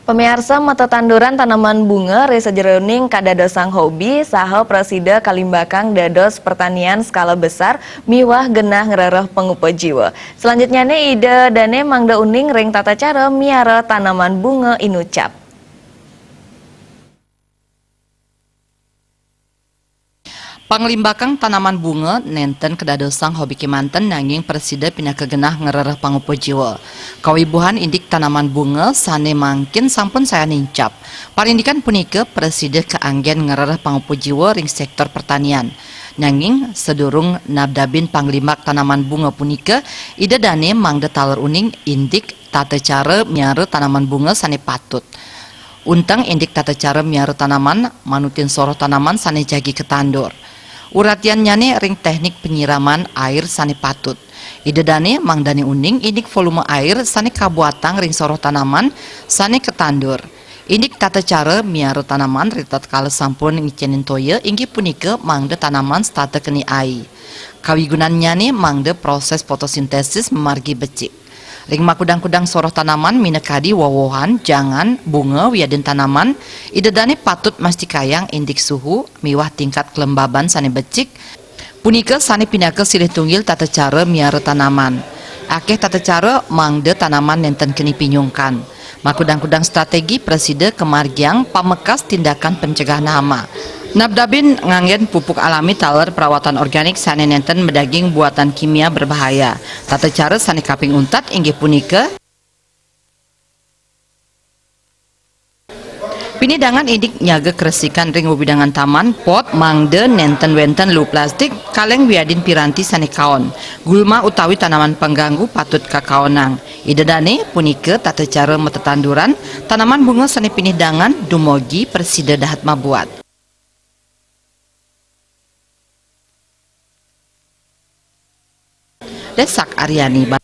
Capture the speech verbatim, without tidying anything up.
Pamiarsa, matetanduran tanaman bunga ri sajeroning kadadosang hobi saha prasida kalimbakang dados pertanian skala besar miwah genah ngrereh pangupa jiwa. Selanjutnyane Ida Dane mangda uning ring tata cara miara tanaman bunga inucap. Panglimbakang tanaman bunga nenten kadadosang hobi kemanten, nanging prasida pinaka genah ngrereh pangupa jiwa. Kawibuhan indik tanaman bunga sane mangkin sampun sayan nincap. Parindikan punika prasida kaanggen ngrereh pangupa jiwa ring sektor pertanian. Nanging sadurung nabdabin panglimbak tanaman bunga punika, Ida Dane mangda taler uning indik tata cara miara tanaman bunga sane patut. Unteng indik tata cara miara tanaman, manutin soroh tanaman sane jagi katandur. Uratiannyane ring teknik penyiraman air sane patut. Ida Dane mangdane uning indik volume air sane kabuatang ring soroh tanaman sane katandur. Indik tata cara miara tanaman ritatkala sampun ngicenin toya inggih punika mangda tanaman setata keni ai. Kawigunannyane mangda proses fotosintesis mamargi becik. Ring makudang-kudang soroh tanaman minakadi wowohan, jangan, bunga, wiadin tanaman, Ida Dane patut mastikayang indik suhu miwah tingkat kelembaban sane becik. Punika sane pinaka silih tunggil tata cara miara tanaman. Akeh tata cara mangda tanaman nenten keni pinyungkan. Makudang-kudang strategi prasida kamargiang pamekas tindakan pencegahan hama. Nabdabin nganggen pupuk alami taler perawatan organik sane nenten madaging buatan kimia berbahaya. Tata cara sane kaping untat inggih punika, pinih dangan indik nyaga keresikan ring wewidangan taman, pot mangda nenten wenten luh plastik, kaleng wiadin piranti sane kaon. Gulma utawi tanaman pangganggu patut kakaonang. Ida Dane punika tata cara matetanduran tanaman bunga sane pinih dangan dumugi prasida dahat mabuat. Desak Aryani.